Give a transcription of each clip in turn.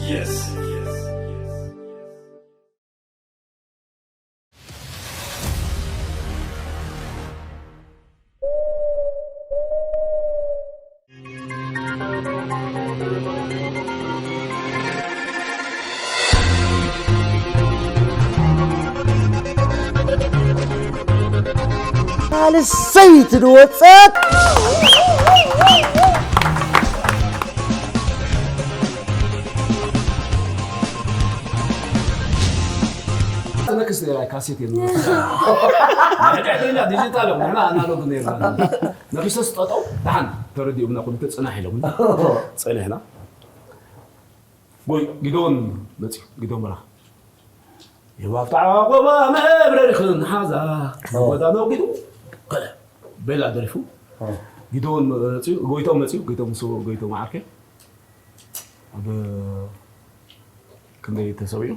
Yes. ሳልሰይቲ ዝወፀት ተነክስ ነራ ካሴት የለ ሕድሕድና ዲጂታል እዮም ንሕና ኣናሎግ ነርና ነኪሰስ ጠጠው ደሓን ተረዲኡምና ኩሉ ጽናሕ ኢሎም ጸኒሕና ጎይ ጊዶን መጽዩ ጊዶን በራ የዋፍታ ጎባ መብረሪኽን ሓዛ ጎዳኖ ጊዱ ከለ ቤላ ደሪፉ ጊዶን መጽዩ ጎይቶም መጽዩ ጎይቶም ሱ ጎይቶም ዓርከ ኣብ ክንደይ ተሰዊኡ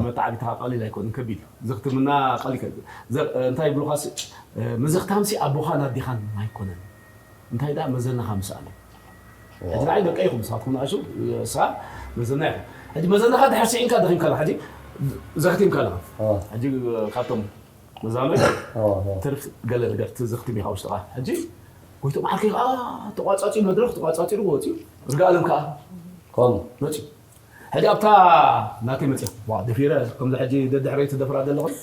መተዓቢትኻ ቀሊል ኣይኮን ከቢድ እዩ ዘኽትምና ቀሊል እንታይ ይብሉኻ ምዝኽታምሲ ኣቦኻን ኣዴኻን ኣይኮነን እንታይ ደኣ መዘናኻ ምስ ኣሎ ሕጂ ንዓይ ደቀ ኢኹም ንስኻትኩም ንኣሹ ስኻ መዘና ኢኹም ሕጂ መዘናኻ ድሕር ስዒንካ ደኺምካ ኣለኻ ሕጂ ዘኽቲምካ ኣለኻ ሕጂ ካብቶም መዛኖ ትርፍ ገለ ነገር ትዝኽትም ኢኻ ውሽጥኻ ሕጂ ጎይቶም ዓርከይ ከዓ ተቋጻጺ መድረኽ ተቋጻጺሩ ወፂኡ ርጋኣለም ከዓ ኮም መፂኡ ሕጂ ኣብታ ናተይ መፅያ ዋ ደፊረ ከምዚ ሕጂ ደድሕረይ ትደፍራ ዘለኹም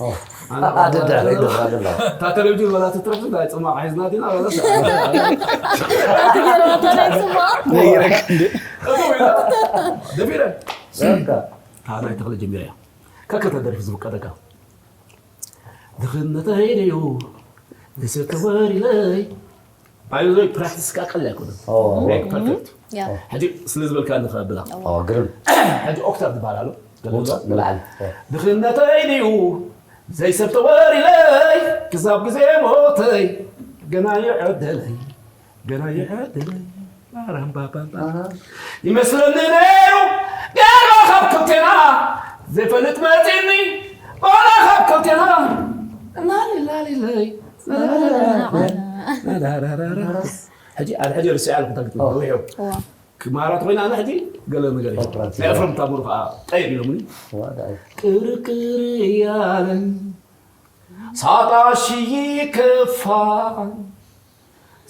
ደድሕረይ ደፍራ ዘለኹም እታ ቴሌቪዥን ወላ ትትረፍ ናይ ፅማቕ ሒዝና ዲና ወላ ደፊረ እታ ናይ ተኽለ ጀሚረ እያ ከከተ ደርፊ ዝፍቀደካ ድኽነተይ ድዩ ንስብ ተወሪለይ ባይዞይ ፕራክቲስ ካ ቀል ኣይኮነን ሜክ ፐርፌክት ሕጂ ስለ ዝበልካ ንኸብላ ግርም ሕጂ ኦክታቭ ዝበሃል ኣሎ ንላዕሊ ድኽነተይ ድዩ ዘይሰብ ተወሪለይ ክሳብ ግዜ ሞተይ ገና ይዕደለይ ገና ይዕደለይ ባራምባባምባ ይመስለኒ ነይሩ ገና ካብ ክልቴና ዘይፈልጥ መፂኒ ዋላ ካብ ክልቴና ናሊላሊለይ ሕጂ ኣነ ሕጂ ርስዒ ኣለኩ ታግጥሚ ነዊሑ ክማራት ኮይና ኣነ ሕጂ ገለ ነገር እዩ ናይ ኣፍረም ታምሩ ከዓ ጠይር ኢሎምኒ ቅርቅር እያለን ሳጣ ሺ ይከፋል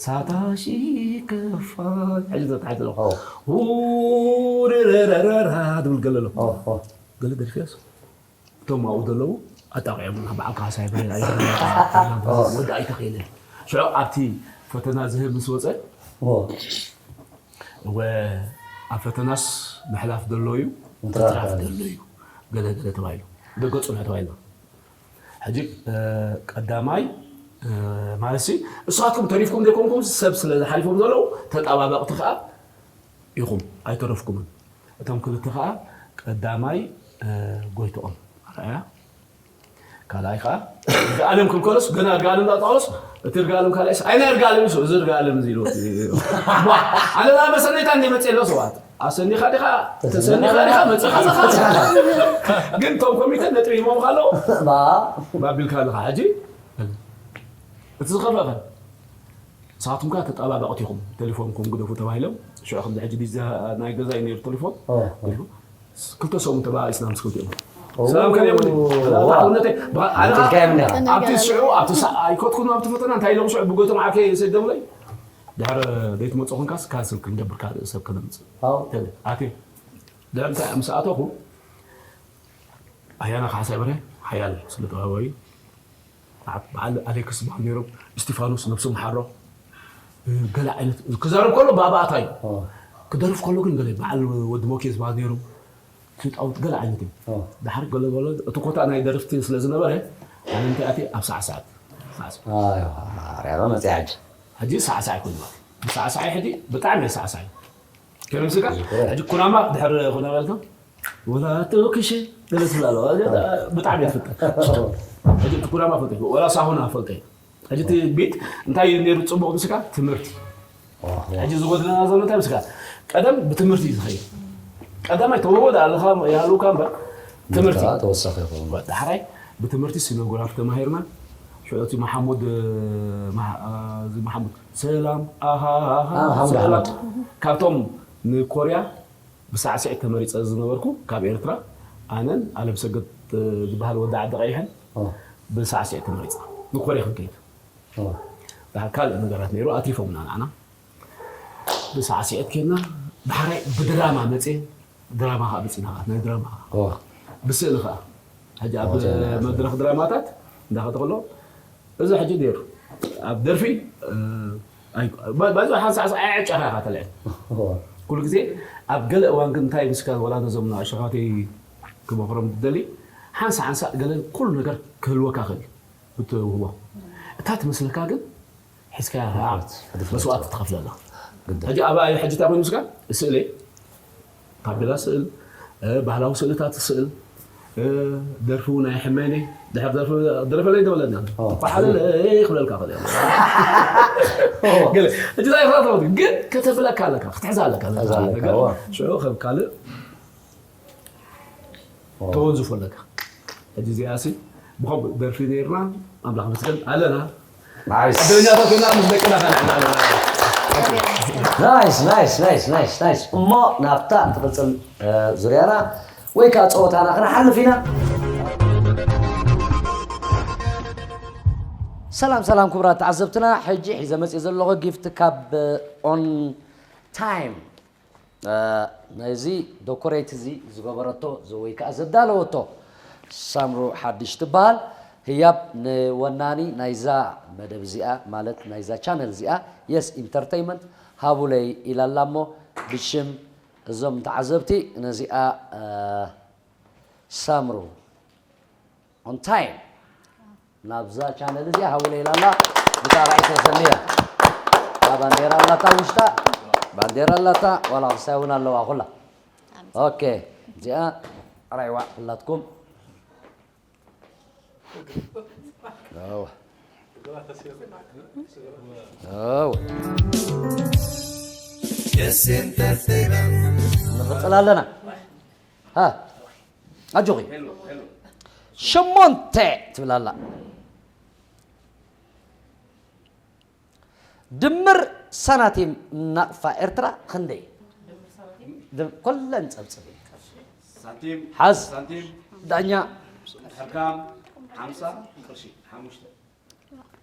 ሳጣ ሺ ይከፋል ሕጂ ዘተሓይተ ኣለኹ ውርረረረራ ትብል ገለ ኣሎ ገለ ደርፊያስ እቶም ኣብኡ ዘለዉ ኣጣቂዖም በዓል ካሕሳይ ብሬን ወዲ ኣይተኽእልን ሽዑ ኣብቲ ፈተና ዝህብ ምስ ወፀ እወ ኣብ ፈተናስ ምሕላፍ ዘሎ እዩ ምትራፍ ዘሎ እዩ ገለ ገለ ተባሂሉ ደገ ፅንሑ ተባሂልና ሕጂ ቀዳማይ ማለት ሲ እሳትኩም ተሪፍኩም ዘይኮንኩም ሰብ ስለ ዝሓሊፎም ዘለዉ ተጣባበቕቲ ከዓ ኢኹም ኣይተረፍኩምን እቶም ክልተ ከዓ ቀዳማይ ጎይትኦም ኣርኣያ ካልኣይ ከዓ ርግኣለም ክልከሎስ ገና ርግኣለም ዳጠቐሎስ እቲ ርግኣለም ካልኣይስ ኣይ ናይ ርግኣለም ይስ እዚ ርግኣለም እዚ ኢልዎ ኣነ ዳ መሰነይታ እንደ መፅእ ኣለዎ ሰባት ኣሰኒኻ ዲኻ ተሰኒኻ ዲኻ መፅኻ ዘኻ ግን ቶም ኮሚተ ነጥቢ ሂቦም ካለዎ ባቢልካ ኣለኻ ሕጂ እቲ ዝኸፈኸ ንስኻትኩም ከ ተጣባበቕቲ ኢኹም ቴሌፎንኩም ግደፉ ተባሂሎም ሽዑ ከምዚ ሕጂ ዲዛ ናይ ገዛይ ነይሩ ቴሌፎን ክልተ ሰሙን ተባኢስና ምስ ክልቲኦም ሰላም ከልየሙኒ ኣብነተይ ኣብቲ ሽዑ ኣብቲ ኣይከትኩን ኣብቲ ፈተና እንታይ ኢሎም ሽዑ ብጎይቶም ዓርከይ ሰደሙለይ ድሕሪ ዘይትመፅእ ኮንካስ ካንስል ክንገብር ካልእ ሰብ ከነምፅእ ኣትየ ድሕሪ እንታይ ምስ ኣተኹ ኣያና ካሕሳይ በርሀ ሓያል ስነ ጥበባዊ በዓል ኣሌክስ ዝበሃል ነይሮም እስቲፋኖስ ነብሶም ሓሮ ገለ ዓይነት ክዛረብ ከሎ ብኣባእታ እዩ ክደርፍ ከሎ ግን ገለ በዓል ወዲ ሞኬ ዝበሃል ነይሮም ስልጣውት ገለ ዓይነት እዩ ድሓር ገለ ገለ እቲ ኮታ ናይ ደርፍቲ ስለ ዝነበረ ኣነ እንታይ ኣትየ ኣብ ሳዕሳዕት ሪያዶ መፅያ ሕጂ ሕጂ ሳዕሳዕ ኮይኑ ሳዕሳዕ ሕጂ ብጣዕሚ ሳዕሳዕ ከምስካ ሕጂ ኩናማ ድሕር ኩናማ ኢልካ ወላ ተወክሸ ገለ ትብላ ኣለዋ ብጣዕሚ እየ ትፍጠር ሕጂ እቲ ኩናማ ፈልጠ ወላ ሳሁና ፈልጠ ሕጂ እቲ ቤት እንታይ እዩ ነይሩ ፅቡቕ ምስካ ትምህርቲ ሕጂ ዝጎድለና ዘሎ እንታይ ምስካ ቀደም ብትምህርቲ እዩ ዝኸይድ ቀዳማይ ተወወደ ኣለኻ ይሃልውካ እምበር ትምህርቲ ተወሳኺ ይኸውን ዳሕራይ ብትምህርቲ ሲኖግራፍ ተማሂርና ሽዑ እቲ መሓሙድ፣ እ፣ መሓ-፣ እ፣ እዚ መሓሙድ፣ ሰላም፣ ኣሃ፣ ኣሃ፣ ኣሃ፣ ሓሙድ ሰላም። ኣሕመድ። ካብቶም ንኮርያ ብሳዕስዒት ተመሪጸ ዝነበርኩ፣ ካብ ኤርትራ፣ ኣነን ኣለምሰገድ፣ እ፣ ዝበሃል ወዲ ዓዲ ቀይሕን ኦ። ብሳዕስዒት ተመሪጸ። ንኮርያ ክንከይድ። ኦ። ደሓር ካልእ ነገራት ነይሩ፣ ኣትሪፎምና ንዓና። ብሳዕስዒት ኬድና፣ ዳሕራይ ብድራማ መጽየ፣ ድራማ ኸኣ መጺና ኸኣ፣ ናይ ድራማ ኸኣ። ኦ። ብስእሊ ኸኣ። ሕጂ ኣብ ኦ፣ ጀና። መድረኽ ድራማታት እንዳኸደ ከሎ፣ እዚ ሕጂ ነይሩ። ኣብ ደርፊ፣ እ፣ ኣይ-፣ ባ-፣ ባይዞ ሓንሳእ ሳዕ ኣዕጫኻ ኢኻ ተልዕል። ኦ። ኩሉ ግዜ ኣብ ገለ እዋን ግን እንታይ ምስካ ወላ ነዞም ንኣሽቱ ኣሕዋተይ ክመኽሮም ዝደሊ፣ ሓንሳእ ሓንሳእ ገለ ኩሉ ነገር ክህልወካ ይኽእል እዩ። ብትውህቦ። እታ ትመስለካ ግን ሒዝካያ ኸዓ መስዋእቲ ትኸፍለላ። ግድን። ሕጂ ኣብ ኣይ-፣ ሕጂ እንታይ ኮይኑ ምስካ? ስእሊ፣ ታቤላ ስእል፣ እ፣ ባህላዊ ስእልታት ስእል፣ እ፣ ደርፊ እውን ኣይሕመኒ። ድሕር ደርፊ፣ ደረፈለይ ደበለና። ኦ። ኳሓለለይ ክብለልካ ክእል እየ። ኦ። ገለ፣ ሕጂ እንታይ ኢኻ ትኸውል? ግን ከተብለካ ኣለካ፣ ክትሕዛ ኣለካ። ክትሕዛ ኣለካ፣ ገለ፣ ኦ። ሽዑ ከም ካልእ ኦ። ተወንዝፎ ኣለካ። ሕጂ እዚኣሲ ብኸምኡ ደርፊ ነይርና፣ ኣምላኽ መስገን ኣለና። ናይስ። ዕድለኛታት ኮይና ምስ ደቅና ከነዕልል ኣለና። ናይስ፣ ናይስ፣ ናይስ፣ ናይስ፣ ናይስ። እሞ ናብታ ትቕጽል፣ እ፣ ዙርያና ወይ ከኣ ጸወታና ክንሓልፍ ኢና። ሰላም፣ ሰላም ክቡራት ተዓዘብትና፣ ሕጂ ሒዘ መጽእ ዘለኹ ጊፍት ካብ ኦን ታይም። እ፣ ነዚ ዶኮሬት እዚ ዝገበረቶ ዝ-፣ ወይ ከኣ ዘዳለወቶ ሳምሩ ሓድሽ ትበሃል። ህያብ ንወናኒ ናይዛ መደብ እዚኣ፣ ማለት ናይዛ ቻነል እዚኣ፣ የስ ኢንተርተይመንት፣ ሃቡለይ ኢላ ኣላ እሞ፣ ብሽም እዞም ተዓዘብቲ ነዚኣ፣ እ፣ ሳምሩ ኦን ታይም ናብዛ ቻነል እዚኣ ሃውለ ኢላ ኣላ። ብጣዕሚ ተሰንያ። እታ ባንዴራ ኣላታ ውሽጣ፣ ባንዴራ ኣላታ፣ ዋላ ክሳይ እውን ኣለዋ ኩላ። ኦኬ፣ እዚኣ ራይዋ ኩላትኩም። ኣዋ። ኣዋ። ንቕጽል ኣለና። ሃ፣ ኣጆኺ። ሸሞንተ ትብል ኣላ። ድምር ሳናቲም ናቕፋ ኤርትራ ክንደይ? ድ-፣ ኮለን ጸብጽብ። ሳንቲም፣ ሓዝ። ሳንቲም። ዳኛ። ሕርካም፣ ሓምሳ ቅርሺ፣ ሓሙሽተ።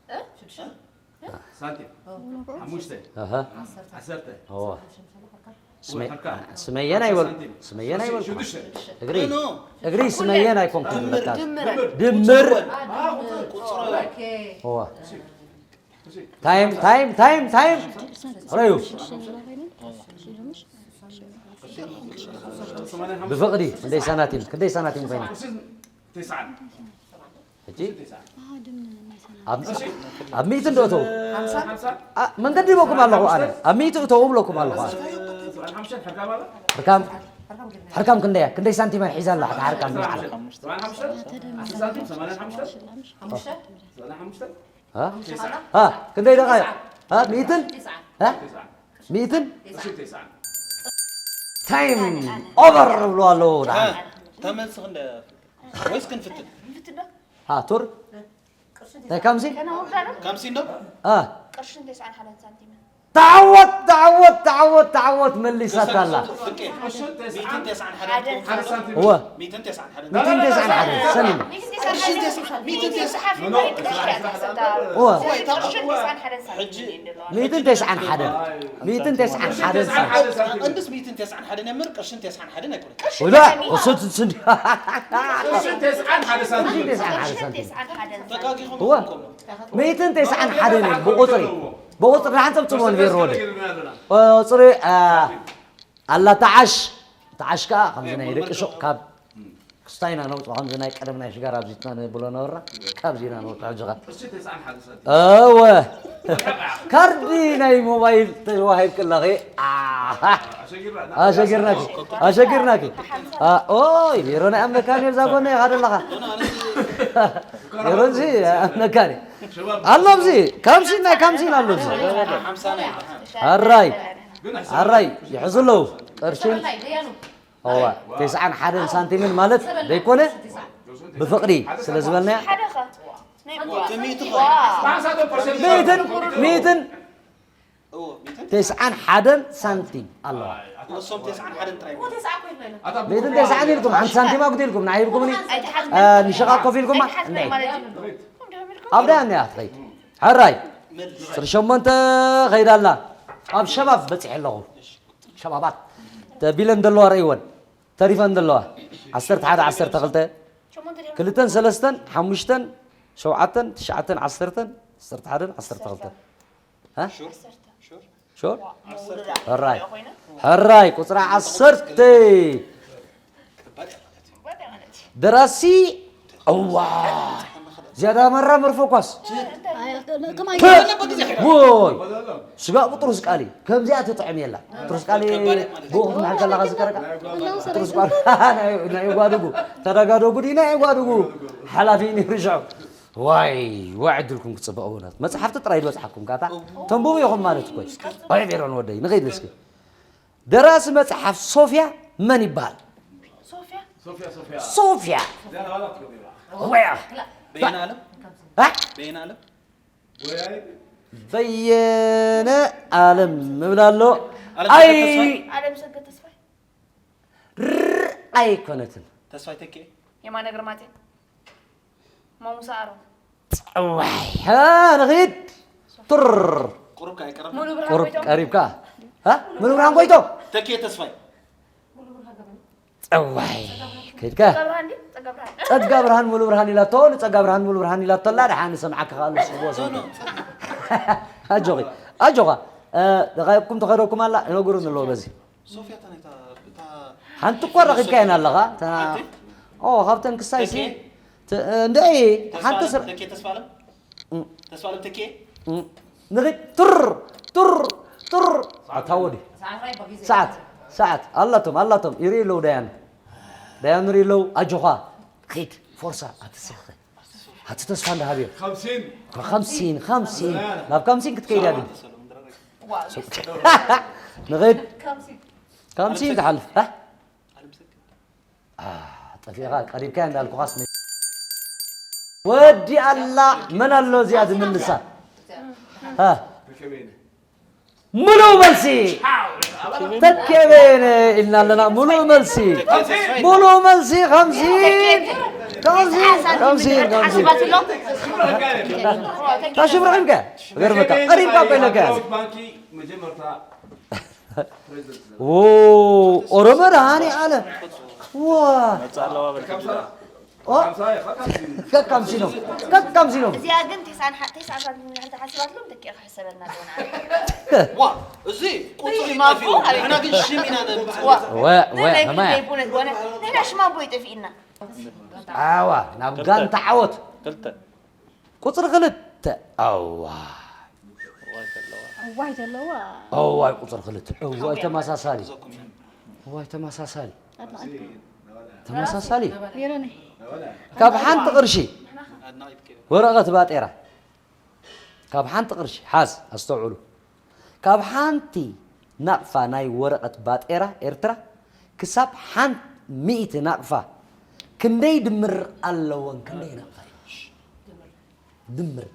እ? ሽዱሽተ? ሳንቲም። ሓሙሽተ። ኣሃ። ዓሰርተ። እዋ። ስመ-፣ ሕርካም። ስመየን ኣይበል-፣ ሳንቲም። ስመየን ኣይበልኩ። ሽዱሽተ። እግሪ፣ ኖ፣ ኖ። እግሪ ስመየን ኣይኮንኩ ድምር፣ ዝብለካ። ድምር። ድምር። ቁጽሪ ኣወል። ኦኬ። እዋ። ታይም፣ ታይም፣ ታይም፣ ታይም። ረዩ። ብፍቕዲ፣ ክንደይ ሳናቲም፣ ክንደይ ሳናቲም ኮይኑ? ሕጂ ኣብ፣ ኣብ ሚእቲ እንዶ እተው። አ፣ መንገዲ ይበኩም ኣለኹ ኣነ። ኣብ ሚእቲ እተው ብለኩም ኣለኹ ኣነ። ሕርካም፣ ሕርካም ክንደያ? ክንደይ ሳንቲም እያ ሒዛ ኣላ? ሓታ ሕርካም ንዓላ። ሃ? ሃ? ክንደይ ደቓይቕ? ሃ? ሚእትን? ሃ? ሚእትን? ታይም ኦቨር ይብሉ ኣለዉ። ደሓን። ተመልሲ ክንደይ? ወይስ ክንፍትን? ሃ፣ ቱር? ናይ ካምሲ? ካምሲ እንዶ? አ። ቅርሽን ተስዓን ሓደን ሳንቲምን። ተዓወት፣ ተዓወት፣ ተዓወት፣ ተዓወት፣ መሊሳታ ኣላ። ፍቄ። ሚእትን ተስዓን ሓደን። እወ። ሚእትን ተስዓን ሓደን። ሚእትን ተስዓን ሓደን፣ ሰኒ። ሚእትን ተስዓን ሓደን። ሚእትን ተስዓን ሓደን። እወ። ቅርሽን ተስዓን ሓደን ሳንቲምን። ሚእትን ተስዓን ሓደን። ሚእትን ተስዓን ሓደን ሳንቲም። ቀንድስ ሚእትን ተስዓን ሓደን የምር፣ ቅርሽን ተስዓን ሓደን ኣይኮነን። ወላ፣ እሱ ትንስን። ቅርሽን ተስዓን ሓደ ሳንቲም። ቅርሽን ተስዓን ሓደ ሳንቲም። ተጋጊኹም እዋ። እኮ ነው። ሚእትን ተስዓን ሓደን እዩ ብቁጽሪ። ብቁጽሪ ንሓንሳብ ጽቡቕ ነይሩ ወደ። ቁጽሪ፣ አ፣ ኣላ ተዓሽ። ተዓሽ ከኣ ከምዚ ናይ ደቂ ሹቕ ካብ ክስታይና ነውጽኦ፣ ከምዚ ናይ ቀደም ናይ ሽጋራ ኣብዚትና ንብሎ ነበርና። ካብዚ ኢና ነውጽኦ ሕጂ ኸኣ። ቅርሺ ተስዓን ሓደ ሳንቲም። እወ። ካርዲ ናይ ሞባይል ተዋሂብኪ ኣለኺ። ኣሃ። ኣሸጊርናኪ። ኣሸጊርናኪ። ኣ፣ ኦይ፣ ሜሮን ኣይኣምነካን እየ፣ እዛ ጎና ኢኻ ዘለኻ። ሜሮንሲ ኣይኣምነካን እየ። ኣሎ ኣብዚ፣ ካምሲን ናይ ካምሲን ኣሎ ኣብዚ። ኣራይ። ኣራይ፣ ይሕዙ ኣለዉ። ቅርሽን እዋ፣ ተስዓን ሓደን ሳንቲምን ማለት ዘይኮነ፣ ብፍቕሪ ስለ ዝበልናያ። ሓደ ኸ? ሚእትን ሚእትን ተስዓን ሓደን ሳንቲም ኣለዋ። ሚእትን ተስዓን ኢልኩም ሓንቲ ሳንቲም ኣጉዲልኩም ንዓይ ሂብኩምኒ። ንሸቓ ኮፍ ኢልኩማ እንደ ኣብ ዳያ እኒኣ ትኸይድ። ሕራይ ስር ሸሞንተ ኸይዳ ኣላ። ኣብ ሸባብ በፂሐ ኣለኹ። ሸባባት ተቢለን ዘለዋ ረእይወን ተሪፈን ዘለዋ ዓሰርተ ሓደ ዓሰርተ ክልተ ክልተን ሰለስተን ሓሙሽተን ሸውዓተን ትሽዓተን ዓሰርተን ዓሰርተ ሓደን ዓሰርተ ክልተን ሹር ሕራይ ሕራይ ቁፅራ ዓሰርተ ደራሲ እዋ ዝያዳ መራ መርፎ ኳስ ወይ ስጋ ጥሩስ ቃሊ ከምዚኣ ትጥዕም የላ ጥሩስ ቃሊ ብኡ ክትምሕር ከለኻ ዝከረካ ጥሩስ ቃሊ ናይ ጓድጉ ተዳጋደጉ ድዩ ናይ ጓድጉ ሓላፊ ነይሩ ሽዑ ዋይ ዋይ ዕድልኩም ክፅበቕ እውነት መፅሓፍቲ ጥራይ ዝበፅሓኩም ካታ ተንብቡ ኢኹም ማለት እኮ እዩ። ዋይ ሜሮን ወደይ ንኸይድ እስኪ ደራሲ መፅሓፍ ሶፍያ መን ይበሃል? ሶፍያ ወያ በየነ ዓለም በየነ ዓለም በየነ ዓለም ምብል ኣሎ። ኣይ ዓለም ሰገድ ተስፋይ ር ኣይኮነትን። ተስፋይ ተኪኤ የማነ ግርማቴ ማሙሳ ኣሮን ጸዋይ ንኺድ ቱር ቁሩብ ቀሪብካ ቀሪብካ ሙሉ ብርሃን ጎይቶም ተኪኤ ተስፋይ ጸዋይ ከድካ ጸጋ ብርሃን ሙሉ ብርሃን ኢላቶ ንጸጋ ብርሃን ሙሉ ብርሃን ኢላቶ ኣላ ደሓ ንሰምዓካ ከኣሉ ስቦ ሰምቶ ኣጆኺ ኣጆኻ ደቃይቅኩም ተኸደኩም ኣላ ይነግሩን ኣለዎ በዚ ሓንቲ እኳ ረኺብካየን ኣለኻ ካብተን ክሳይሲ እንደ ሓንቲ ተስፋለም ተስፋለም ተኪኤ ንኺድ ቱር ቱር ቱር ኣታ ወዲ ሰዓት ሰዓት ኣላቶም ኣላቶም ይርኢ ኣለዉ ዳያን ዳያን ንርኢ ኣለዉ ኣጆኻ ኺድ ፎርሳ ኣትስኺ ኣቲ ተስፋ እንዳሃብዮ ከምሲን ከምሲን ናብ ከምሲን ክትከይድ እያ ግን ንኺድ ከምሲን ትሓልፍ ጠፊእኻ ቀሪብካያ እንዳልኩኻስ ወዲ ኣላ መን ኣሎ እዚኣ ዝምልሳ ሙሉ መልሲ ተኬበየነ ኢልና ኣለና ሙሉ መልሲ ሙሉ መልሲ ከምሲን ከምሲን ከምሲን ከምሲን ታሽብርዕንከ ገርመካ ቀሪብካ ኮይነካ ኦሮሞ ደሃኒ ኣለ ከካምሲኖ ከካምሲኖ እዚኣ ግን ቴስዓን ሓ- ቴስዓን ሳንቲም ንድሕር ተሓሲባትሎም ደቂቕ ክሕሰበልና ኣለዎ ንዓና። ዋ እዚ ቁፅሪ ጠፊኡ ንሕና ግን ሽም ኢና ነምፅእ። ወ- ወ- ወ- ከማያ። ንሕና ሽማ ቦይ ጠፊእና። ኣዋ ናብ ጋንታ ዓወት ክልተ ቁፅሪ ክልተ ኣዋ እዋይ ዘለዋ እዋይ ቁፅሪ ክልተ እዋይ ተመሳሳሊ እዋይ ተመሳሳሊ ተመሳሳሊ ካብ ሓንቲ ቅርሺ ወረቐት ባጤራ ካብ ሓንቲ ቅርሺ ሓዝ ኣስተውዕሉ ካብ ሓንቲ ናቕፋ ናይ ወረቐት ባጤራ ኤርትራ ክሳብ ሓንቲ ሚእቲ ናቕፋ ክንደይ ድምር ኣለወን ክንደይ ናቕፋ ድምር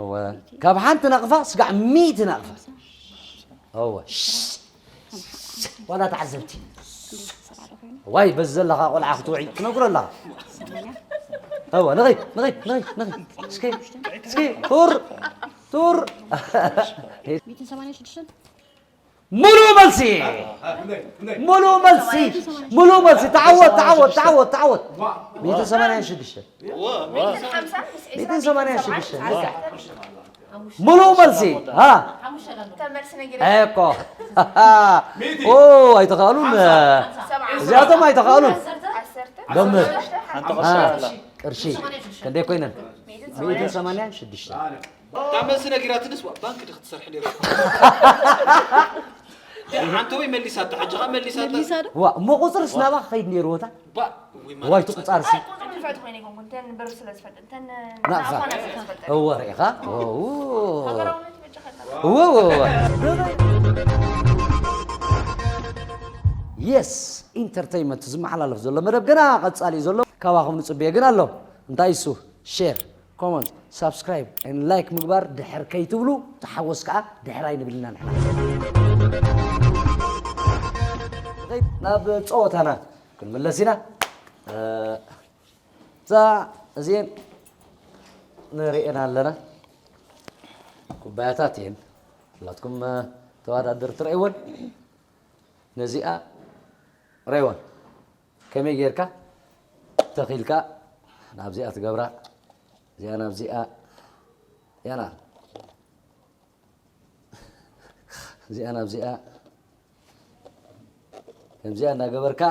እወ ካብ ሓንቲ ናቕፋ ስጋዕ ሚእቲ ናቕፋ እወ ዋላ ተዓዘብቲ ዋይ በዚ ዘለኻ ቆልዓ ክትውዒ ትነግሮ ኣለኻ እወ ንኺድ ንኺድ ንኺድ ንኺድ እስኪ እስኪ ቱር ቱር ሙሉ መልሲ ሙሉ መልሲ ሙሉ መልሲ ተዓወት ተዓወት ተዓወት ተዓወት ሚእትን ሰማንያን ሽዱሽተ ሚእትን ሰማንያን ሽዱሽተ ሙሉ መልሲ ሃ እኮ ኦ ኣይተኻእሉን እዚኣቶም ኣይተኻእሉን ገምር ቅርሺ ክንደይ ኮይነን ሚእትን ሰማንያን ሽዱሽተ እታ መልሲ ነጊራትንስ ዋ ባንክ ዲ ክትሰርሒ ነይሩ ሓንተ ወይ መሊሳታ ሕጂ ኸ መሊሳታ ዋ እሞ ቁፅርስ ናባ ክኸይድ ነይርዎ እታ ዋ ወይ ትቁፃርሲ እወ ርኢኻ የስ ኢንተርተይመንት ዝመሓላለፍ ዘሎ መደብ ገና ቀፃሊ እዩ ዘሎ ካባኹም ንፅበየ ግን ኣሎ እንታይ እሱ? ሼር፣ ኮመንት፣ ሳብስክራይብ ን ላይክ ምግባር ድሕር ከይትብሉ፣ ተሓወስ ከዓ ድሕር ኣይንብልና ንሕና። ናብ ፀወታና ክንምለስ ኢና። እዛ እዚኤን ንርእየን ኣለና። ኩባያታት እየን። ኩላትኩም ተወዳደር ትርእይወን። ነዚኣ ሬወን ከመይ ጌርካ ተኺልካ ናብዚኣ ትገብራ? እዚኣ ናብዚኣ ያና እዚኣ ናብዚኣ ከምዚኣ እናገበርካ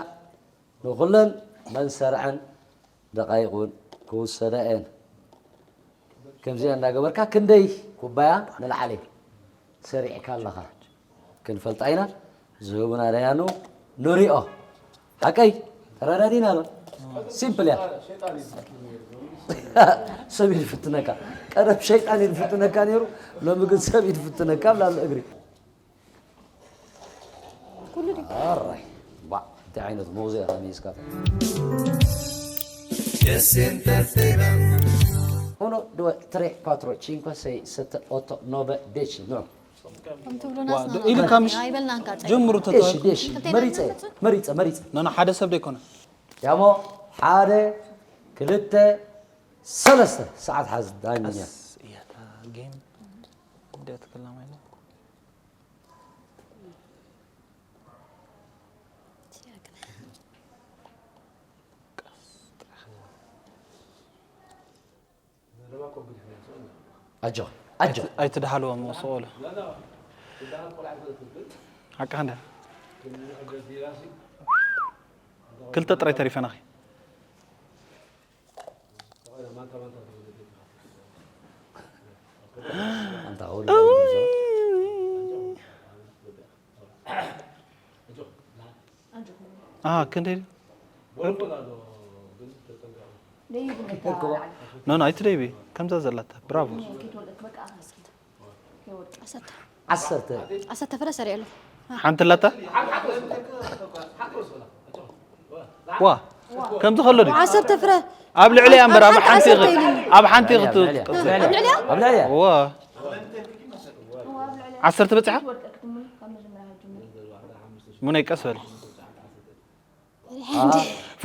ንኹለን መንሰርዐን ደቃይቕ እውን ክውሰዳ እየን። ከምዚኣ እናገበርካ ክንደይ ኩባያ ንላዕሊ ሰሪዕካ ኣለኻ ክንፈልጣ ኢና። ዝህቡና ደያኑ ንሪኦ። ሓቀይ ተረዳዲና ዶ? ሲምፕል እያ። ሰብ እዩ ዝፍትነካ። ቀደም ሸይጣን እዩ ዝፍትነካ ነይሩ፣ ሎሚ ግን ሰብ እዩ ዝፍትነካ ብላሉ እግሪ። ኣራይ ባ እንታይ ዓይነት ሞዘ ኢኻ ሚስካ። Uno, due, tre, quattro, cinque, sei, sette, otto, nove, dieci, no. ከምቲ ብሎናስ ዋ፣ ና- ኢሉ ና- ካምሽ ኣይበልናን ካጸ። ጀምሩ ተተ- ደሽ ደሽ ክልተ መሪጸ ኢና መሪጸ መሪጸ። ኖ፣ ኖ፣ ሓደ ሰብ ደይኮነ። ያሞ ሓደ ክልተ ሰለስተ ሰዓት ሓዝ ዳኛ። ቀስ እያ እታ ጌም እንደ ትክላ ማለት ነው። ቀስ ጥራሕ። ኣጆ ኣጆ። ኣይትድሃልዎም፣ ወስኦ ለ ሓቃ እንደ ክልተ ጥራይ ተሪፈናኺ። ኣንታ ሁሉ አ ክንደይ? ኖ ኖ ኣይትደይቢ። ከምዛ ዘላታ ብራቮ። ዓሰርተ። ዓሰርተ። ዓሰርተ ፍረ ሰሪዐ ኣለኹ። ሓንቲ ኣላታ? ዋ፣ ከምዚ ከሎ ድዩ? ዓሰርተ ፍረ። ኣብ ልዕሊያ እምበር ኣብ ሓንቲ ሓንቲ ዓሰርተ ኢሉኒ። ኣብ ሓንቲ ኣብ ልዕሊያ? ኣብ ልዕሊያ? ዋ። ዓሰርተ በጽሓ? ሙነይ ቀስ በል።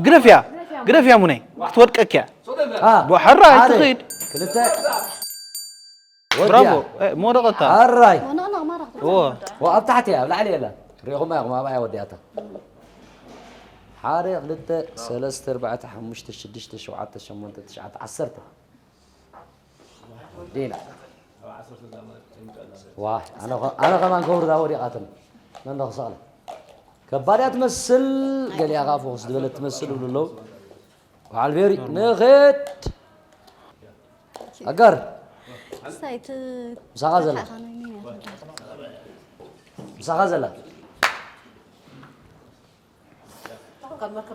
ግደፍያ፣ ግደፍያ ሙነይ፣ ክትወድቀክያ። አ፣ ብሓራ ሓደ፣ ኣይትኽድ። ክልተ። ብራቮ፣ ወዲያ። እ፣ መወደቐታ። ኣራይ። ወ፣ ኣብ ታሕቲ እያ፣ ኣብ ላዕሊ የላ። ሪኢኹማ ኢኹም፣ ኣብኣ እያ ወዲኣታ። ሓደ፣ ክልተ፣ ሰለስተ፣ ኣርባዕተ፣ ሓሙሽተ፣ ሽዱሽተ፣ ሸውዓተ፣ ሸሞንተ፣ ትሽዓተ፣ ዓሰርተ። ዲና። ዋ፣ ኣነ ኸ-፣ ኣነ ከማን ከውርዳ ወዲቓትኒ። መን ዶ ክሰቕላ? ከባድ እያ ትመስል፣ ገሊኣ ኸዓ ፍኹስ ዝበለት ትመስል ይብሉ ኣለዉ። በዓል ቤሪ፣ ንኽድ። ኣጋር። እስታይ፣ እቲ ምሳኻ ዘላ። ምሳኻ ዘላ።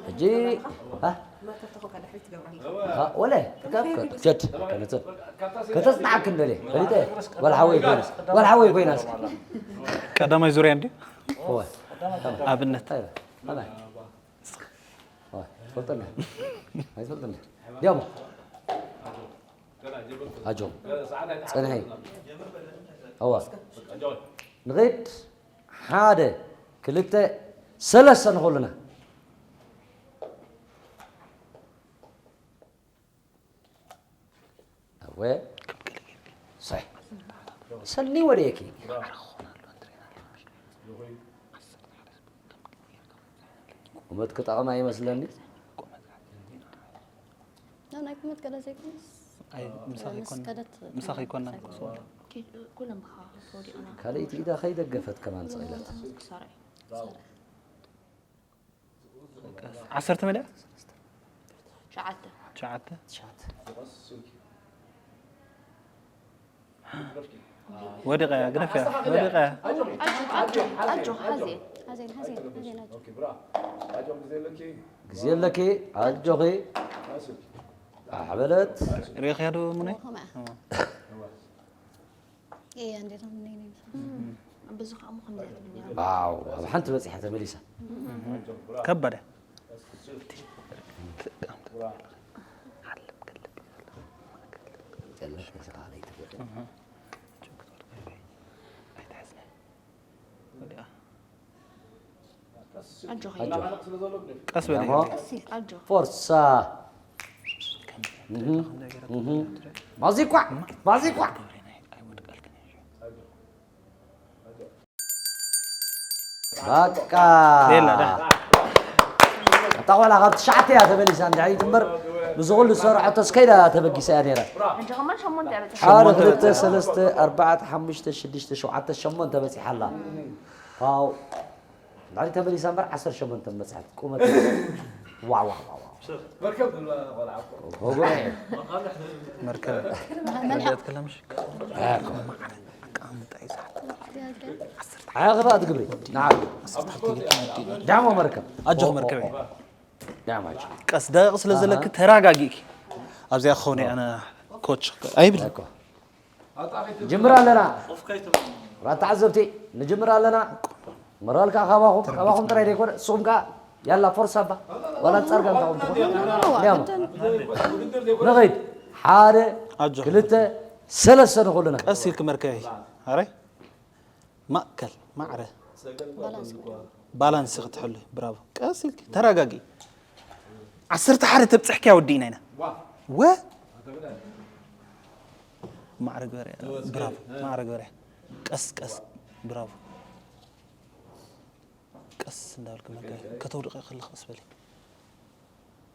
ሕጂ፣ ሃ? ሃ፣ ወለ፣ ከፍ፣ ከፍ፣ ጀድ፣ ከነጽ-፣ ከተጽንዓክ እንደልየ፣ ፈሊጠ፣ ወላ ሓወይ ኮይና፣ ወላ ሓወይ ኮይና እስኪ። ቀዳማይ ዙርያ እንዲ? እወ። ኣብነት። ኣይበ፣ ከመይ? እወ፣ ትፈልጠኒ? ኣይትፈልጠኒ? ዲያሞ። ኣጆ፣ ጽንሒ። እወ። ንኺድ። ሓደ፣ ክልተ፣ ሰለስተ ንኹልና። እወ። ሳይ። ሰኒ ወደየኪ። ቁመት ክጠቕም ኣይመስለኒ። ኖ፣ ናይ ቁመት ገለ ዘይኮነስ፣ ኣይ፣ ምሳኺ ምስ ኣይኮን-፣ ከደት ምሳኺ ኣይኮናን ምሳኺ ክስወል። ኪ-፣ ኩሎም ብኻ ተወዲቑና። ካልኣይቲ ኢዳ ከይደገፈት ከማን ስቕ ኢላት። ኖ፣ ክሳራ እዩ። ክሳራ። ዓሰርተ መሊኣ? ትሽዓተ። ትሽዓተ? ትሽዓተ። ወዲቐያ፣ ግደፍያ፣ ወዲቐያ። ኣጆ፣ ኣጆ፣ ኣጆ፣ ኣጆ፣ ሓዜ፣ ሓዜ፣ ሓዜ፣ ሓዜ፣ ኣጆ። ግዜ ኣለኪ፣ ኣጆኺ። ኣሕ በለት። ሪኢኽያ ዶ ሙነይ? ከመኣ። እዋ። እየ፣ እንዴት ነው? እም። ብዙ ኸኣ እሞ ከምዚኣ ትብል ነይራ። ዋው፣ ኣብ ሓንቲ በጺሓ ተመሊሳ። ከባድ እያ። ዓለም ከለ። ኣጆኺ። ቀስ በል። ቀስ ኢልካ፣ ኣጆኺ። ፎርሳ። ማዚ ኳዕ፣ ማዚ ኳዕ። በቃ። የላ፣ ዳ። እታ ቆልዓ ካብ ትሽዓተ እያ ተመሊሳ፣ እንድሕር ትንበር፣ ምስ ኩሉ ዝሰርሐቶስ ከይዳ ተበጊሳ እያ ነይራ። ሕጂ ከማን ሸሞንተ እያ በፂሓ። ሓደ፣ ሸሞንተ ክልተ፣ በፂሓ። ሰለስተ፣ ኣርባዕተ፣ ሓሙሽተ፣ ሽዱሽተ፣ ሸውዓተ፣ ሸሞንተ በፂሓ ኣላ። ፋው። እንድሕር ተመሊሳ እምበር ዓሰርተ ሸሞንተ በፅሓት። ቁመት። ዋው፣ ዋው፣ ዋው፣ ዋው። መርከብ። መርከብ። መርከብ። ዓያ ክፋእ ትግብሪ። ንዓ። ዳሞ መርከብ። ኣጆኽ መርከበይ። ዳሞ ኣጆ። ቀስ ደቂቕ ስለ ዘለኪ ኣሃ። ተረጋጊእኪ። ኣብዚኣ ክኸውን እየ ኣነ ኮች ኣይብል። እኮ። ጅምር ኣለና። ራ ተዓዘብቲ፣ ንጅምር ኣለና። ሞራል ከኣ ካባኹም፣ ካባኹም ጥራይ ዘይኮነ፣ ንስኹም ከኣ ያላ ፎርሳ እባ። ዋላ ጸርጋም ካባኹም ትኾኑ። ኖ፣ ኖ፣ ኖ፣ ኖ፣ ያማ። ንኸይድ። ሓደ፣ ኣጆ። ክልተ፣ ሰለስተ ንኹልና። ቀስ ኢልክ መርከበይ። ኣረ? ማእከል፣ ማዕረ። ባላንስ ክትሕሉ። ብራቮ። ቀስ ኢልክ፣ ተረጋጊ። ዓሰርተ ሓደ ተብጽሕኪያ ወዲእና ኢና። ወ? ማዕረ ግበርያ። ብራቮ። ማዕረ ግበርያ። ቀስ፣ ቀስ። ብራቮ። ቀስ እንዳበልክ መርከበይ። ከተውድቐ ከለኻ ቀስ በሊ።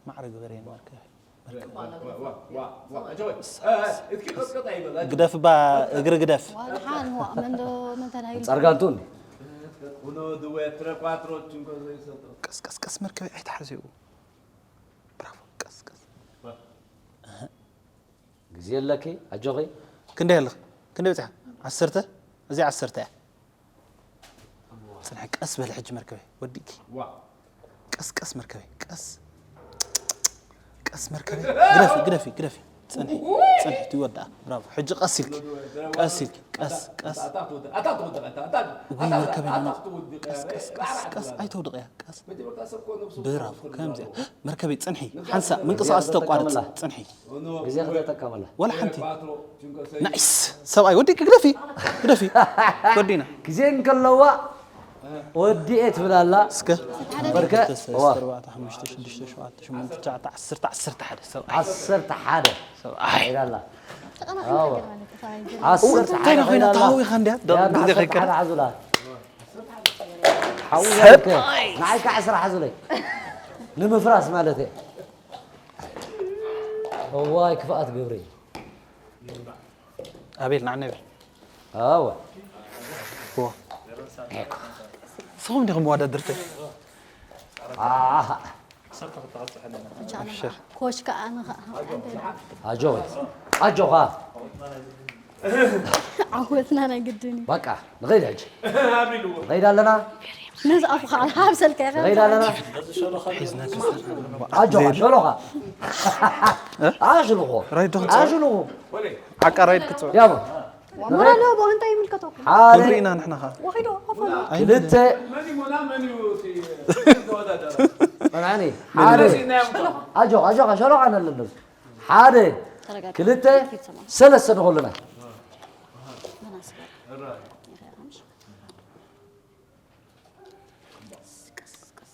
ማዕረ ግበርያ መርከበይ። መርከበይ። ግደፍ ባ እግሪ ግደፍ። ዋላ ሓን ዋእ፣ መን ዶ፣ መን ተናሂሉ? ጸርጋንቱን። ቀስ፣ ቀስ፣ ቀስ መርከበይ ኣይትሓዝኡ። ብራቮ፣ ቀስ፣ ቀስ። ግዜ ኣለኪ፣ ኣጆኺ። ክንደይ ኣለኺ? ክንደይ በጺሓ? ዓሰርተ? እዚኣ ዓሰርተ እያ። ጽንሒ፣ ቀስ በሊ ሕጂ መርከበይ፣ ወዲእኪ። ቀስ፣ ቀስ መርከበይ፣ ቀስ። ቀስ መርከበይ። ግደፊ፣ ግደፊ፣ ግደፊ። ጽንሒ፣ ጽንሒ፣ ትወድኣ። ብራቮ። ሕጂ ቀስ ኢልኪ፣ ቀስ ኢልኪ፣ ቀስ፣ ቀስ። እጉይ መርከበይ፣ ኖ፣ ኖ። ቀስ፣ ቀስ፣ ቀስ፣ ቀስ። ኣይተውድቕያ፣ ቀስ። ብራቮ፣ ከምዚኣ። መርከበይ፣ ጽንሒ። ሓንሳእ ምንቅስቓስ ተቋርጽ፣ ጽንሒ። ግዜ ከተጠቀመላ። ወላ ሓንቲ። ናይስ። ሰብኣይ፣ ወዲእኪ፣ ግደፊ፣ ግደፊ። ወዲና። ግዜ እንከለዋ ወዲኤ ትብል ኣላ። እስከ። በርከ። ክልተ፣ ሰለስተ፣ ዋ። ኣርባዕተ፣ ሓሙሽተ፣ ሽዱሽተ፣ ሸውዓተ፣ ሸሞንተ፣ ትሽዓተ፣ ዓሰርተ፣ ዓሰርተ ሓደ። ሰብኣይ። ዓሰርተ ሓደ። ሰብኣይ። ኢላ ኣላ። ተቐናቒና ኣዎ። ገና ንጥፋ ይገርም። ዓሰርተ ሓደ እንታይ ኮይና ኮይና ኣላ። ተሃዊኻ እንድያ? ያ፣ ግዜ ዓሰርተ ሓደ ከይከዳ። ሓዙላ። ሓዊ ሰብኣይ። ዘርከ። ንዓይ ከዓ ዕስራ ሓዙለይ። ንምፍራስ ማለት እየ። እዋይ ክፍኣት ግብሪ። ኣቤል፣ ንዓኒ ኣቤል። ኣወ። ዎ። ስኹም ዲኹም መወዳድርተይ? ኣሃ። ብቻ ኣነ ኣብሽር። ከዓ፣ ኮች ከዓ ኣነ ከዓ። ኣጆ። ኣጆኻ። ዓወትና ናይ ግድን እዩ። በቃ፣ ንኸይድ ሕጂ። ንኸይድ ኣለና። ነዚ ኣፉ ከዓ ሃብሰልካ ኢኻ። ንኸይድ ኣለና። ሒዝና ክልተ። ኣጆኻ፣ ሸሎኻ። ኣሽልኾ። ራይት ዶ? ኣሽልኾ። ዓቃ ራይት ክትጽውዕ። ያቦ። ሞራል ያቦ፣ እንታይ ይምልከተኩም? ሓደ። ክንርኢ ኢና ንሕና ኸኣ። ወኺዶ፣ ኸፈሉ። ኣይ፣ ክልተ። መን እዩ ሞና፣ መን እዩ እቲ ተወዳዳሪ? ጸናኒ። ሓደ። ኣጆኻ፣ ኣጆኻ፣ ሸሎኻ ነለንደስ። ሓደ፣ ተረጋጋ። ክልተ፣ ሰለስተ ንኸሉና። ቀስ፣ ቀስ፣ ቀስ።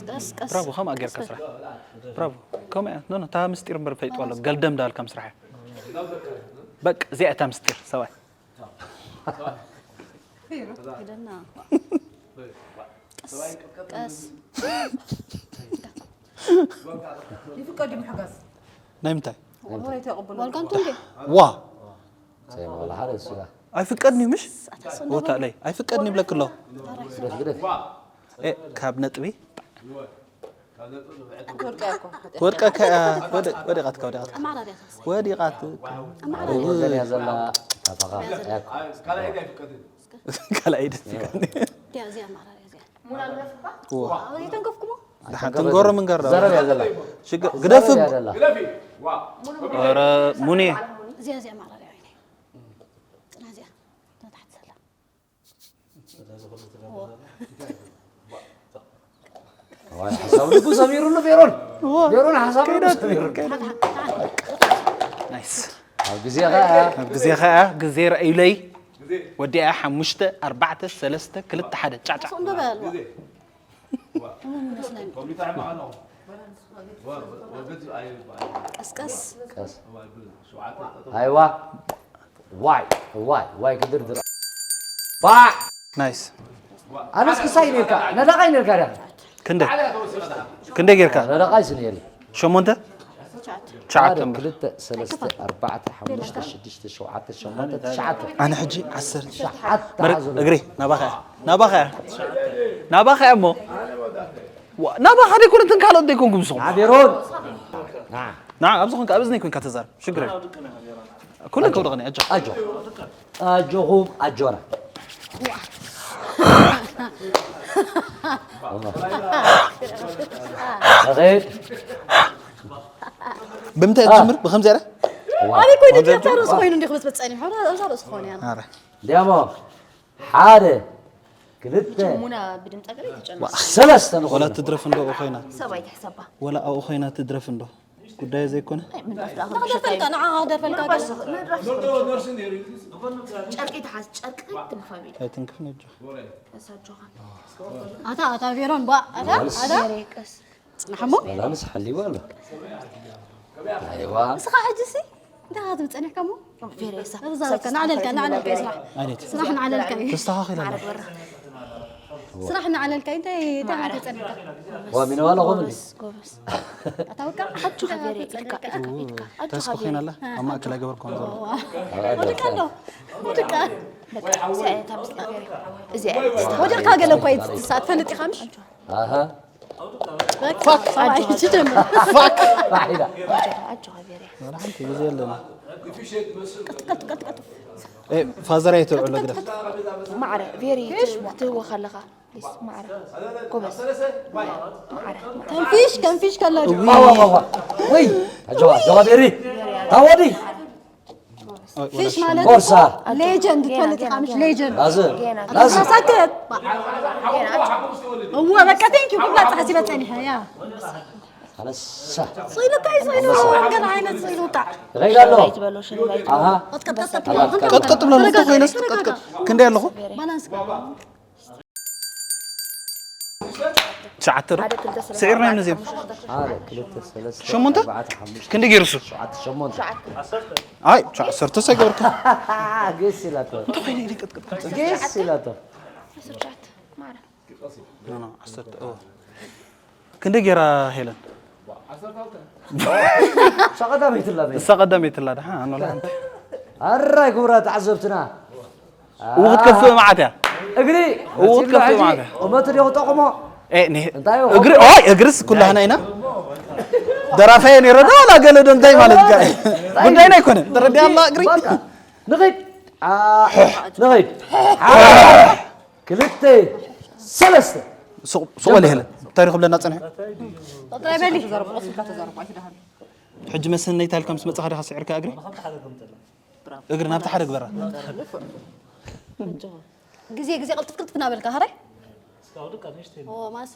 ቀስ፣ ቀስ። ብራቮ፣ ከምኣ ጌርካ ስራሕ። ብራቮ። ከምኡ እያ። ኖ፣ ኖ፣ እታ ምስጢር እምበር ፈይጥዋ ኣሎ። ገልደም ዳልካ ምስራሕ እያ። በቃ፣ እዚኣ እታ ምስጢር፣ ሰብኣይ። ግደና። ቀስ፣ ቀስ። ይፍቀድ እዩ ምሕጋዝ። ናይ ምንታይ? ወላ ኣይተቕብሎ። ዋልካ እንቱ እንዴ? ዋ። ሰይ፣ ወላ ሓደ እሱ ጋር። ኣይፍቀድን እዩ ምሽ? ኣታ ሰንዶ። ቦታ ላይ ኣይፍቀድን ይብለክ ኣሎ። ግደፍ፣ ግደፍ። ኤ፣ ካብ ነጥቢ። ክወድቀ እኮ። ክወድቀ ከ-፣ ወደ-፣ ወዲቓትካ፣ ወዲቓትካ። ኣማራርያ ተወሰነ። ወዲቓት-፣ ኣማራርያ። ወገን እያ ዘላ፣ ካፋኻ። ካልኣይ ደስ ይብለኒ። እዚኣ፣ እዚኣ ኣማራርያ እዚኣ። ዋ። ኣይተንከፍኩሞ? ደሓን ትንገሮ ምንገር ዶ? ዘረብ እያ ዘላ። ሽግ-፣ ግደፍ። ዘረብ እያ ዘላ። ኧረ ሙኔ። እዚኣ፣ እዚኣ ኣማራርያ ወይኔ። ጽና እዚኣ። እታ ታሕቲ ዘላ። ዋይ፣ ሓሳብ ልቡ ሰሚሩሉ ፌሮን። ሜሮን ሓሳብ ከይዳት፣ ከይዳት። ናይስ። ኣብ ግዜ ኸኣ ኣብ ግዜ ኸኣ ግዜ ረእዩለይ። ወዲኣ ሓሙሽተ፣ ኣርባዕተ፣ ሰለስተ፣ ክልተ፣ ሓደ። ጫጫ። ሱቕ እንዶ በል። እሙን ይመስለኒ። ቀስቀስ። ቀስ። ኣይዋ። ዋይ፣ ዋይ፣ ዋይ፣ ክድርድር። ባዕ! ናይስ። ኣነስ ክሳይ ነርካ፣ ነዳቓይ ነርካ ዲኻ? ክንደይ? ክንደይ ጌርካ? ነዳቓይ ሲ ነይሪ። ሸሞንተ? ትሽዓተ። ሓደ፣ እምበር። ክልተ፣ ሰለስተ፣ ኣርባዕተ፣ ሓሙሽተ፣ ሽዱሽተ፣ ሸውዓተ፣ ሸሞንተ፣ ትሽዓተ። ኣነ ሕጂ ዓሰርተ። ትሽዓተ መረ-፣ ሓዙ። እግሪ፣ ናባኻ እያ። ናባኻ እያ። ናባኻ እያ እሞ። ዋ፣ ናባኻ ደይኮነ፣ እተን ካልኦት ደይኮንኩም ንስኹም። ናቤሮን። ና። ና፣ ኣብዚ ኾንካ፣ ኣብዚ ናይ ኮንካ ተዛረብ። ሽግር የለን። ኩለን ከውደቐኒ፣ ኣጆ። ኣጆ። ኣጆኹም፣ ኣጆና። ኣኼድ። ብምንታይ እያ ትጅምር? ብኸምዚ እያ? ዋ። ኣበይ ኮይኑ ከምዚ ድያ እያ እታ ርእሲ ትጅምር? ኮይኑ እንዲኹም ትበጽሐኒ? ሓራ እዛ ርእሲ ክኾን እያ። ኣረ። እንዲያሞ፣ ሓደ፣ ክልተ፣ ሙና ብድምጻ ገለ ይትጨነቅ። ሰለስተ ንኾና። ወላ ትድረፍ እንዶ ኣብኡ ኮይና። ሰብ ኣይትሕሰባ። ወላ ኣብኡ ኮይና ትድረፍ እንዶ። ጉዳይ ዘይኮነ። ኣይ፣ ምድራፍ ደኣ ከም ደርፈልካ፣ ብሸካይ። ንዓኻ ደርፈልካ። ምድራፍ፣ ምድራፍ። ጨርቂ ተሓዝ፣ ጨርቂ ትንክፍ ኣቢሉ። ኣይትንክፍ ነጆ። ተሳጆኻ። ኣታ፣ ኣታ ቬሮን፣ ቧ፣ ኣታ፣ ኣታ። ቬሬ፣ ቀስ። ጽናሕ እሞ። ሰላምስ ሓሊዋ ኣሎ። ኣይዋ። ንስኻ ሕጂ ሲ፣ እንታይ ኢኻ ትብል ጸኒሕካ እሞ? ቬሬ፣ ሰብ፣ ተዛረብካ፣ ሰብ ናዕለልካ፣ ተዛረብካ፣ ናዕለልካ፣ ቬሬ። ስራሕ። ኣቤት። ስራሕ ናዕለልካ እዩ። ተስተኻኺል ኣላ። ስራሕ እናዕለልካ እንታይ፣ እንታይ ማዕረ። ተጸኒሕካ? ዋ፣ ሚነዋላ ኾምን? ጎበዝ፣ ጎበዝ። ኣታ በቃ፣ ኣጆኻ ቬሬ፣ ኢድካ፣ ኢድካ፣ ኢድካ፣ ኣጆኻ ተስኮ ቬሬ። ኮይና ኣላ? ኣብ ማእከል ኣይገበርኩን ዘሎ። ዋ። ወድቃ ኣሎ። ወድቃ። በቃ፣ እዚኣ እያ እታ ምስጢር ቬሬ። እዚኣ እያ። ወድቃ ገለ እኮ እየ ትትሳእ፣ ትፈልጥ ኢኻ ምሽ? ኣሃ። በቃ፣ ፋክ። ሰማይ፣ ትጀምር። ፋክ። ባሒዳ። ኣጆኻ፣ ኣጆኻ ቬሬ። ዋላ ሓንቲ ግዜ ኣለና። ቀጥ፣ ቀጥ፣ ቀጥ፣ ቀጥ። ኤ፣ ፋዘር ኣይተውዕሎ ግደፍ። ማዕረ፣ ቬሪ፣ ክትህወ ከለኻ። ፕሊስ፣ ማዕረ። ጎበዝ። ማዕረ፣ ማዕረ። ከንፊሽ፣ ከንፊሽ ከሎ ድዩ? ዋ፣ ዋ፣ ዋ፣ ዋ። ወይ፣ ኣጆኻ፣ ኣጆኻ ቬሪ። ታወዲ። ፊሽ ማለት ቦርሳ። እኮ ሌጀንድ ጌና፣ ትፈልጥ ጌና፣ ኢኻ፣ ምሽ ጌና። ሌጀንድ። ላዝ፣ ጌና፣ ላዝ። ጌና። ሳክት። ጌና፣ ኣጆኻ። እወ፣ በቃ፣ ቴንክ ዩ። ኩላ ጻሕ ሲበ ጸኒሐ፣ ያ። ሓለሳ። ስኢሉ እንታይ ስኢሉ? ገለ ዓይነት ስኢሉ ውጣዕ። ይኸይድ ኣሎ። ሽልማይ ትበሎ፣ ሽልማይ ትበሎ። ኣሃ። ቀጥቀጥ፣ ቀጥቀጥ፣ ቀጥቀጥ። ቀጥቀጥ ብሎ ኣሎ። ተረጋጋ፣ ኮይነስ ተረጋጋ። ቀጥቀጥ። ክንደይ ኣለኹ? ባላንስ። ትሽዓተ ዶ? ሓደ፣ ክልተ፣ ሰለስተ፣ ስዒርና ኣርባዕተ፣ ነዚኦም። ሓሙሽተ። ሓደ፣ ክልተ፣ ሰለስተ፣ ሸሞንተ? ኣርባዕተ፣ ሓሙሽተ፣ ክንደይ ገይሩ እሱ? ሸውዓተ፣ ሸሞንተ። ኣይ፣ ትሽዓተ፣ ዓሰርተ ሰገርኩ። ግስ ኢላቶ። እንታይ ኮይኑ ኢለ ቀጥቀጥ? ግስ ኢላቶ። ዓሰርተ ትሽዓተ፣ ማዕረ። ኖ፣ ኖ፣ ዓሰርተ፣ ኦ። ክንደይ ገይራ ሄለን? እሳ ቀዳመይቲ ኣላ በይ። እሳ ቀዳመይቲ ኣላ፣ ደሓን፣ ኣኖ፣ ደሓን። ኣራይ ክቡራት ተዓዘብትና። እው ክትከፍእ መዓት እያ። እግሪ፣ እው ክትከፍእ ሕጂ መዓት እያ። ቁመቱ ዲኹ ጠቕሞ? ኤ፣ ኒ-፣ እንታይ እዩ? እግሪ፣ ኦይ፣ እግርስ ኩላህና ኢና። ደራፋይ ነይረ ዶ፣ ዋላ ገለ ዶ፣ እንታይ ማለት እዩ? ጉዳይና ኣይኮነን። ተረዲኣና እግሪ? በቃ፣ ንኺድ። አ፣ ንኺድ። ክልተ፣ ሰለስተ። ሱቕ፣ ሱቕ በል ሄለን። እንታይ ኢኹም ለና ጸኒሑ? ጥራይ በሊ። ሕጂ መሰነይታ ኢልካ ምስ መጻኻ ዲኻ ስዒርካ እግሪ? እግሪ ናብቲ ሓደ ግበራ። ግዜ፣ ግዜ ቅልጥፍ ቅልጥፍ እናበልካ፣ ሃራይ? ኦ፣ ማሲ?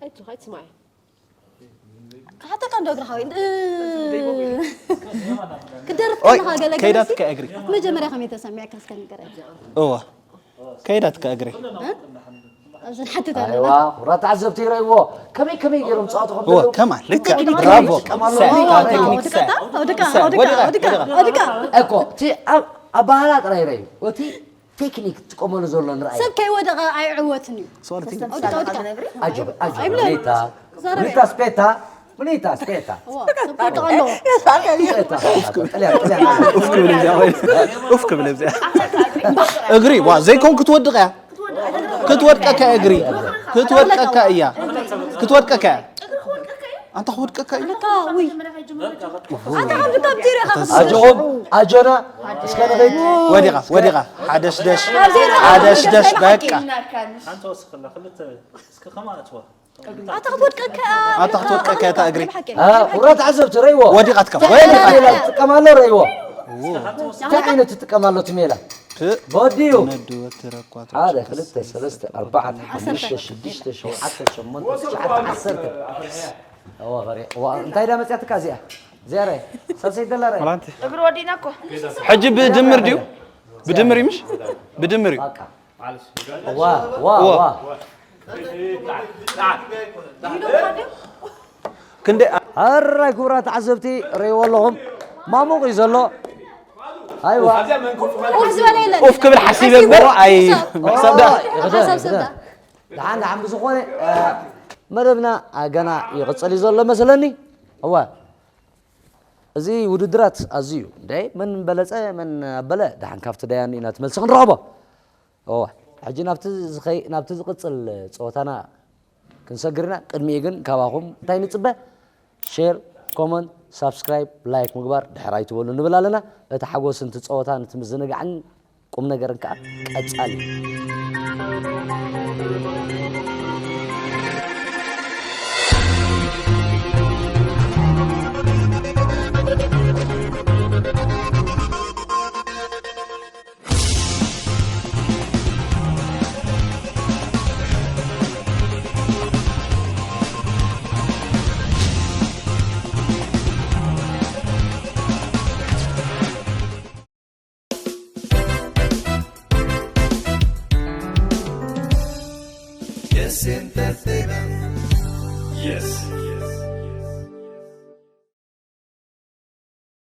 ኣይትስማዒ። ክሓተካ እንዶ እግርኻ ወይ፣ እ፣ ክደርፍ ኦይ፣ ከለኻ ገለ ገለ ከይዳትካ ሲ፣ እግሪ። መጀመርያ ከመይ ተሰሚዕካ እስከ ንገረኝ። እዋ፣ ከይዳትካ እግሪ። እ? ኣብዚ ንሓትት ኣለና። ኣይዋ፣ ኩራ ተዓዘብቲ ይረእይዎ። ከመይ፣ ከመይ ገይሮም ጸዋትኦም እዋ፣ ዘለዉ? ከማን፣ ልክዕ። ቴክኒክ ብራቮ። ይጥቀማሉ። ሰ-፣ ዋ፣ ዋ፣ ቴክኒክ ወድቃ፣ ሰ-፣ ወድቃ፣ ሰ-፣ ወድቃ፣ ወድቃ፣ ወድቃ፣ ወድቃ። ወድቃ። እኮ፣ እቲ ኣብ፣ ኣባህላ ጥራይ ይረእዩ። እቲ ቴክኒክ ትጥቀመሉ ዘሎ ንርኣይ። ሰብ ከይወደቐ ኣይዕወትን እዩ። ሶርቲ። ኣውድቃ፣ ኣውድቃ። ኣጆ፣ ኣጆ፣ ኣይብለን። ሪታ፣ ዛረበ። ሪታ ስፔታ፣ ሪታ ስፔታ። እዋ፣ ሰብ ክወድቕ ኣለዎ። ስፔታ፣ ጥልያን፣ ጥልያን። ኡፍ ክብል እዚኣ ወይ? ኡፍ ክብል እዚኣ። እግሪ፣ ዋ፣ ዘይኮን ክትወድቕ እያ። ክትወድቀካ እግሪ። ክትወድቀካ እያ። ክትወድቀካ እያ። ኣንታ ክወድቀካ እዩ። ኣታ፣ ውይ። ኣታ፣ ካብ ብታብ ቲሪ ኢኻ ክትወድቅ። ኣጆኹም፣ ኣጆና፣ እስከ ንኸይድ። ወዲቓ፣ ወዲቓ። ሓደሽደሽ፣ ሓደሽደሽ፣ በቃ። ሓንቲ ወስኽላ፣ ክልተ፣ እስከ ከማን ኣትዋ። ኣታ ክትወድቀካ። ኣታ ክትወድቀካ እታ እግሪ። ብሓቂ። አ፣ ኩራ ተዓዘብቲ ረእይዎ። ወዲቓትካ፣ እንታይ ወዲቓትካ። ዓይነት ሜላ ትጥቀም ኣሎ ረእይዎ። እንታይ ዓይነት ትጥቀም ኣሎ እቲ ሜላ? እ፣ በዲዩ። ነዱ ወትረኳት ሓደ፣ ክልተ፣ ሰለስተ፣ ኣርባዕተ፣ ሓሙሽተ፣ ሽዱሽተ፣ ሸውዓተ፣ ሸሞንተ፣ ትሽዓተ፣ ዓሰርተ። እዋ ፈሪቕ። እዋ እንታይ ዳ መጽያትካ እዚኣ? እዚኣ ረ ሳልሰይ ደላ ረ ወላንቲ እግሩ ወዲእና እኮ ሕጂ ብድምር ድዩ? ብድምር እዩ ምሽ? ብድምር እዩ። በቃ ዋ ዋ ዋ ክንደ ሕራይ ክቡራት ተዓዘብቲ ርእይዎ ኣለኹም ማሙቕ እዩ ዘሎ። ኣይዋ ኡፍ ዝበለ የለን ኡፍ ክብል ሓሲበ እምበር ኣይ ምሕሳብ ዳ ሓሳብ ሰብ ዳ ደሓን ደሓን ብዝኾነ መደብና ገና ይቕፅል እዩ ዘሎ መስለኒ። እዋ እዚ ውድድራት ኣዝዩ እንደ መን በለፀ መን ኣበለ ደሓን ካብቲ ዳያን ኢና ትመልሲ ክንረኽቦ። እዋ ሕጂ ናብቲ ዝኸይ ናብቲ ዝቕፅል ፀወታና ክንሰግር ኢና። ቅድሚኡ ግን ካባኹም እንታይ ንፅበ? ሼር፣ ኮመንት፣ ሳብስክራይብ፣ ላይክ ምግባር ድሕር ኣይትበሉ ንብል ኣለና። እቲ ሓጎስ ንቲ ፀወታ ንቲ ምዝንጋዕን ቁም ነገርን ከዓ ቀፃሊ እዩ። Yes Entertainment. Yes.